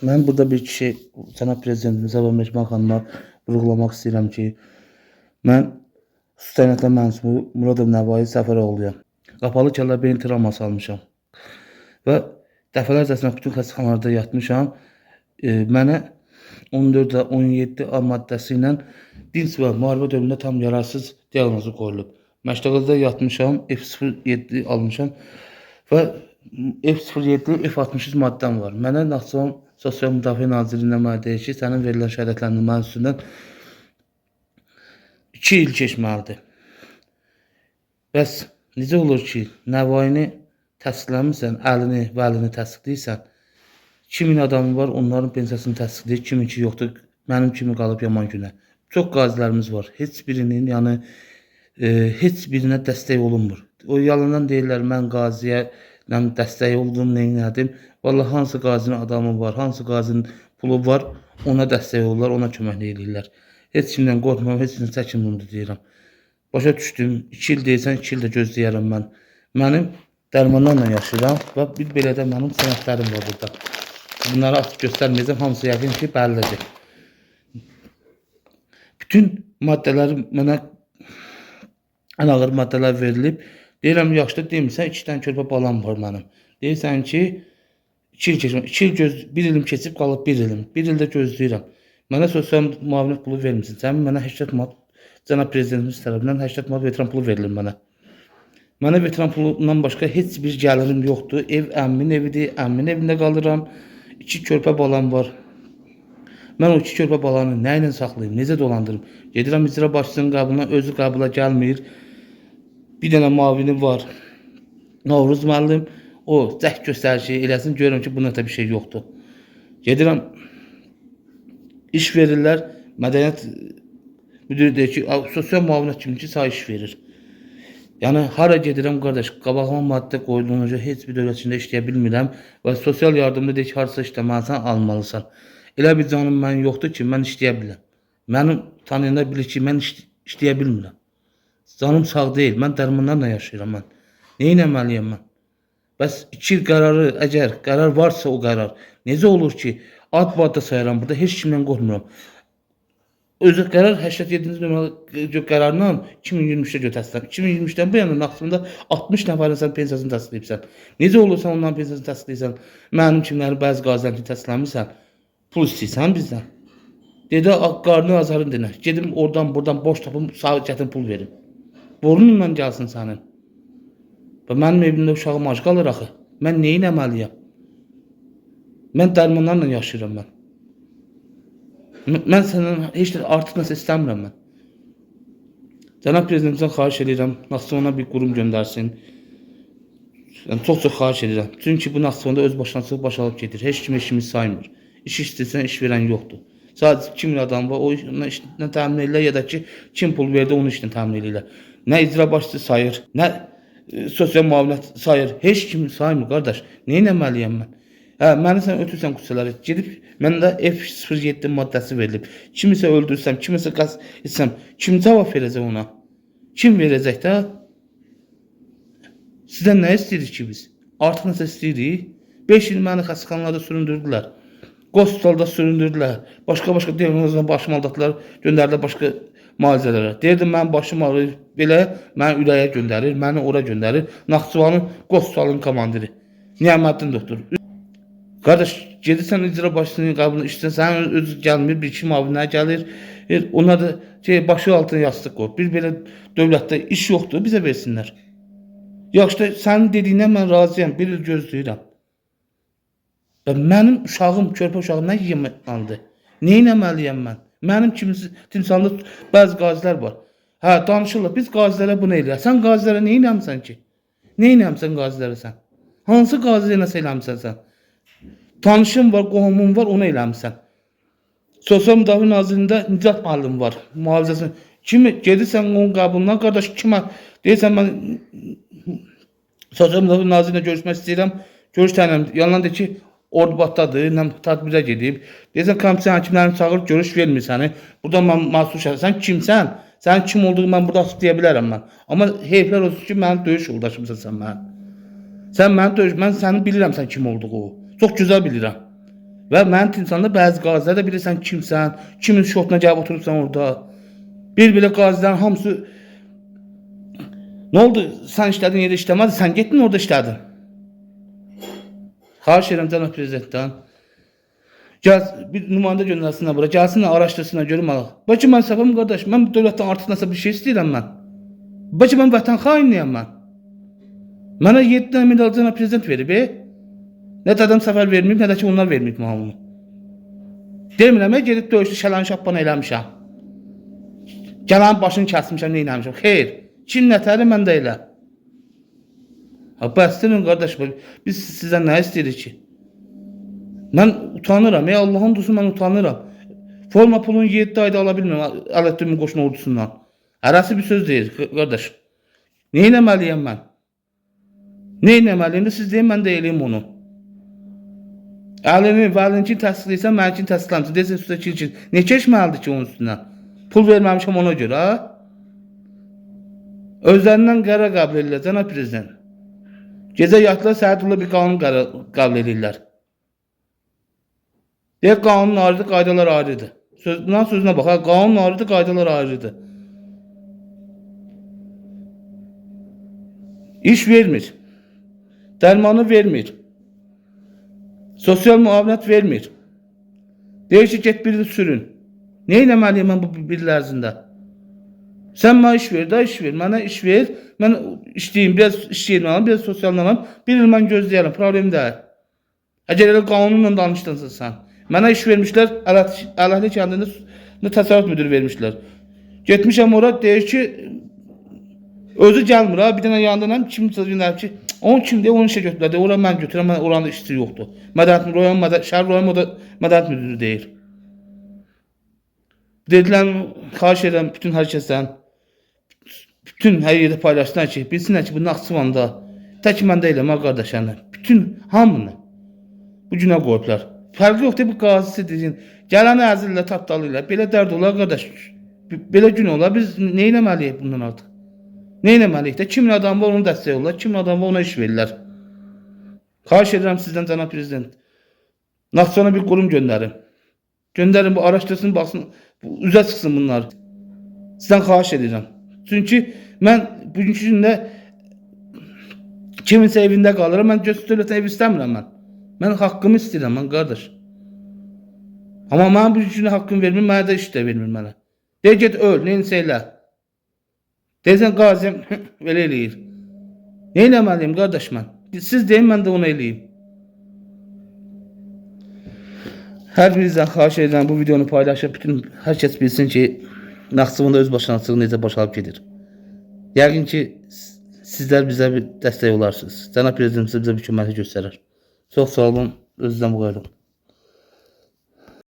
Mən burada bir kişi cənab prezidentimizə və Mehriban xanıma vurğulamaq istəyirəm ki, mən xüsusi təyinatlar mənsubu Muradov Nəvai Səfəroğluyam. Qapalı kəllə beyin travması almışam. Və dəfələrcəsinə bütün xəstəxanalarda yatmışam. Mənə 14 və 17 A maddəsi ilə dinc və müharibə dövründə tam yararsız diaqnozu qoyulub. Məştəqədə yatmışam, F07 almışam və F07, F63 maddəm var. Mənə Naxçıvan Sosial Müdafiə Nazirliyindən mənə deyir ki, sənin verilən şəhadətləndirmənin üstündən 2 il keçməlidir. Bəs necə olur ki, Nəvaini təsdiqləmirsən, əlini, vəlini təsdiqləyirsən, 2000 adamı var, onların pensiyasını təsdiqləyir, kimin ki yoxdur, mənim kimi qalıb yaman günə. Çox qazilərimiz var. Heç birinin, yəni heç birinə dəstək olunmur. O yalandan deyirlər, mən qaziyə nə dəstək oldum, nə elədim. Vallahi hansı qazinin adamı var, hansı qazinin pulu var, ona dəstək olurlar, ona kömək eləyirlər. Heç kimdən qorxmuram, heç kimdən çəkinmirəm deyirəm. Başa düşdüm, 2 il deyirsən, 2 il də gözləyərəm mən. Mənim dərmanlarla yaşayıram və bir belə də mənim sənədlərim var burada. Bunları açıb göstərməyəcəm, hamısı yəqin ki, bəllidir. Bütün maddələr mənə ən ağır maddələr verilib. Deyirəm, yaxşı demirsən, 2 dənə körpə balam var mənim. Deyirsən ki, 2 il keçmə, 2 il göz, 1 ilim keçib qalıb 1 ilim. 1 ildə gözləyirəm. Mənə sosial müavinət pulu vermirsin. Sən mənə 80 manat cənab prezidentimiz tərəfindən 80 manat veteran pulu verilir mənə. Mənə veteran pulundan başqa heç bir gəlirim yoxdur. Ev əmmimin evidir, əmmimin evində qalıram. 2 körpə balam var. Mən o 2 körpə balanı nə ilə saxlayım, necə dolandırım? Gedirəm icra başçısının qəbuluna, özü qəbula gəlmir. Bir dənə müavini var. Novruz müəllim, o cəhd göstərir ki, eləsin, görürəm ki, bunda da bir şey yoxdur. Gedirəm, iş verirlər, mədəniyyət müdiri deyir ki, sosial müavinət kimi ki, sağ iş verir. Yəni hara gedirəm qardaş, qabağıma maddə qoyulduğuna görə heç bir dövlət içində işləyə bilmirəm və sosial yardımda deyir ki, harasa işləməlisən, almalısan. Elə bir canım mənim yoxdur ki, mən işləyə biləm. Mənim tanıyanlar bilir ki, mən işləyə bilmirəm. Canım sağ deyil, mən dərmanlarla yaşayıram mən. Nə etməliyəm mən? Bəs 2 il qərarı, əgər qərar varsa o qərar, necə olur ki, ad bu adda sayıram burada, heç kimdən qorxmuram. Özü qərar 87-ci nömrəli qərarla 2023-də görə təsdiqlənib. 2023-dən bu yana Naxçıvanda 60 nəfərin sən pensiyasını təsdiqləyibsən. Necə olur sən onların pensiyasını təsdiqləyirsən? Mənim kimləri bəzi qazilərini təsdiqləmirsən? Pul istəyirsən bizdən. Dedi, qarnı azarın dinə. Gedim oradan buradan boş tapım, sağ gətirim pul verim. Burnunla gəlsin sənin. Və mənim evimdə uşağım ac qalır axı. Mən nə etməliyəm? Mən dərmanlarla yaşayıram mən. Mən səndən heç də artıq nəsə istəmirəm mən. Cənab prezidentimizdən xahiş edirəm, Naxçıvana bir qurum göndərsin. Yəni çox-çox xahiş edirəm. Çünki bu Naxçıvanda öz başına çıxıb baş alıb gedir. Heç kim heç kimi saymır. İş istəsən iş verən yoxdur. Sadəcə 2000 adam var, o işlə, işlə təmin edirlər ya da ki, kim pul verdi onu işlə təmin edirlər. Nə icra başçısı sayır, nə sosial müavinət sayır. Heç kim saymır qardaş. Nə etməliyəm mən? Hə, məni sən ötürsən küçələrə, gedib məndə F07 maddəsi verilib. Kimisə öldürsəm, kimisə qəsd etsəm, kim cavab verəcək ona? Kim verəcək də? Sizdən nə istəyirik ki biz? Artıq nəsə istəyirik? 5 il məni xəstəxanalarda süründürdülər. Qospitalda süründürdülər. Başqa-başqa diaqnozla başımı aldatdılar, göndərdilər başqa müalicələrə. Deyirdim mənim başım ağrıyır, belə məni ürəyə göndərir, məni ora göndərir. Naxçıvanın qospitalın komandiri. Niyaməddin doktor. Qardaş, gedirsən icra başçısının qəbuluna işləsən, sənin özü gəlmir, bir iki müavinlər gəlir. Onlar da şey, başı altına yastıq qoyur. Bir belə dövlətdə iş yoxdur, bizə versinlər. Yaxşı, sənin dediyindən mən razıyam, bir il gözləyirəm. Və mənim uşağım, körpə uşağım nə yeməlidir? Nə etməliyəm mən? Mənim kimi timsallı bəzi qazilər var. Hə, danışırlar. Biz qazilərə bunu eləyirik. Sən qazilərə nə eləmisən ki? Nə eləmisən qazilərə sən? Hansı qaziyə nəsə eləmisən sən? Tanışım var, qohumum var, onu eləmisən. Sosial Müdafiə Nazirliyində Nicat müəllim var, mühafizəsi. Kimi gedirsən onun qəbuluna, qardaş kimə deyirsən mən Sosial Müdafiə Nazirliyində görüşmək istəyirəm. Görüş təyin yanından de ki, Ordubaddadır, nə tədbirə gedib. Deyirsən komissiya hakimlərini çağır, görüş vermir səni. Burada mən məsul şəxs. Sən kimsən? Sənin kim olduğunu mən burada açıq deyə bilərəm mən. Amma heyflər olsun ki, mənim döyüş yoldaşımsan sən mənim. Sən məni döyüş, mən səni bilirəm sən kim olduğu. Çox gözəl bilirəm. Və mənim timsalımda bəzi qazilər də bilirsən kimsən, kimin şotuna gəlib oturubsan orada. Bir belə qazilərin hamısı nə oldu? Sən işlədin yerdə işləmədi, sən getdin orada işlədin. Xahiş edirəm cənab prezidentdən. Gəl bir nümayəndə göndərsinlər bura, gəlsinlər araşdırsınlar görüm alaq. Bəlkə mən səhvəm qardaş, mən bu dövlətdən artıq nəsə bir şey istəyirəm mən. Bəlkə mən vətən xainiyəm mən. Mənə 7 dənə medal cənab prezident verib, Nə dədəm səfər verməyib, nə də ki onlar verməyib mənə bunu. Demirəm, gedib döyüşdü, şələn şappan eləmişəm. Gələn başını kəsmişəm, nə eləmişəm. Xeyr, kim nətəri mən də elə. Ha, bəsdirin qardaş, biz sizdən nə istəyirik ki? Mən utanıram, ey Allahın dusu mən utanıram. Forma pulunu 7 ayda ala bilmirəm Ələddin qoşun ordusundan. Hərəsi bir söz deyir qardaş. Nə etməliyəm mən? Nə etməliyəm də siz deyin mən də eləyim onu. Əlini, vəlininkini təsdiqləyirsən, məninkini təsdiqləmirsən. Deyirsən üstə ki, nə keçməlidir ki onun üstündən? Pul verməmişəm ona görə. Ha? Özlərindən qərar qəbul edirlər, cənab prezident. Gecə yatdılar, səhər dururlar bir qanun qəbul edirlər. Deyir qanun ayrıdır, qaydalar ayrıdır. Bundan sözünə bax, ha, qanun ayrıdır, qaydalar ayrıdır. İş vermir. Dərmanı vermir. Sosial müavinət vermir. Deyir ki, get birini sürün. Nə etməliyəm mən bu bir il ərzində? Sən mənə iş ver, da iş ver. Mənə iş ver. Mən işləyim, biraz iş yerini alam, biraz sosialını alam. Bir il mən gözləyərəm, problem deyil. Əgər elə qanunla danışdınsa sən. Mənə iş vermişlər, Ələhli kəndində təsərrüfat müdürü vermişlər. Getmişəm ora, deyir ki, özü gəlmir ha, bir dənə yanında kimsə göndərib ki, onu kim deyə, onu işə götürürlər. Deyir, ora mən götürürəm, mən oranın işçi yoxdur. Mədəniyyət rayon, şəhər rayon o da mədəniyyət müdürü deyir. Dedilər, xahiş edirəm bütün hər kəsdən, bütün hər yerdə paylaşsınlar ki, bilsinlər ki, bu Naxçıvanda tək mən deyiləm ha qardaş, yəni, bütün hamını bu günə qoyublar. Fərqi yoxdur, bu qazisi deyin. Gələni əzirlər, tapdalıyırlar. Belə dərd olar qardaş. Belə gün olar. Biz nə etməliyik bundan artıq? Nə etməliyik də? Kimin adamı var, onu dəstək olurlar. Kimin adamı var, ona iş verirlər. Xahiş edirəm sizdən cənab prezident. Naxçıvana bir qurum göndərin. Göndərin, bu araşdırsın, baxsın, üzə çıxsın bunlar. Sizdən xahiş edirəm. Çünki mən bugünkü gündə kiminsə evində qalıram. Mən göz dövlətdən ev istəmirəm mən. Mən haqqımı istəyirəm mən qardaş. Amma mənə bugünkü gündə haqqımı vermir, mənə də iş də vermir mənə. Deyir get öl, neyinsə elə. Deyirsən qazim belə eləyir. Nə eləməliyim qardaş mən? Siz deyin, mən də onu eləyim. Hər birinizdən xahiş edirəm bu videonu paylaşıb bütün hər kəs bilsin ki, Naxçıvanda öz başlanğıclığı necə baş alıb gedir. Yəqin ki, sizlər bizə bir dəstək olarsınız. Cənab prezidentimizə bizə bir köməklik göstərər. Çox sağ olun, özünüzdən bu qədər.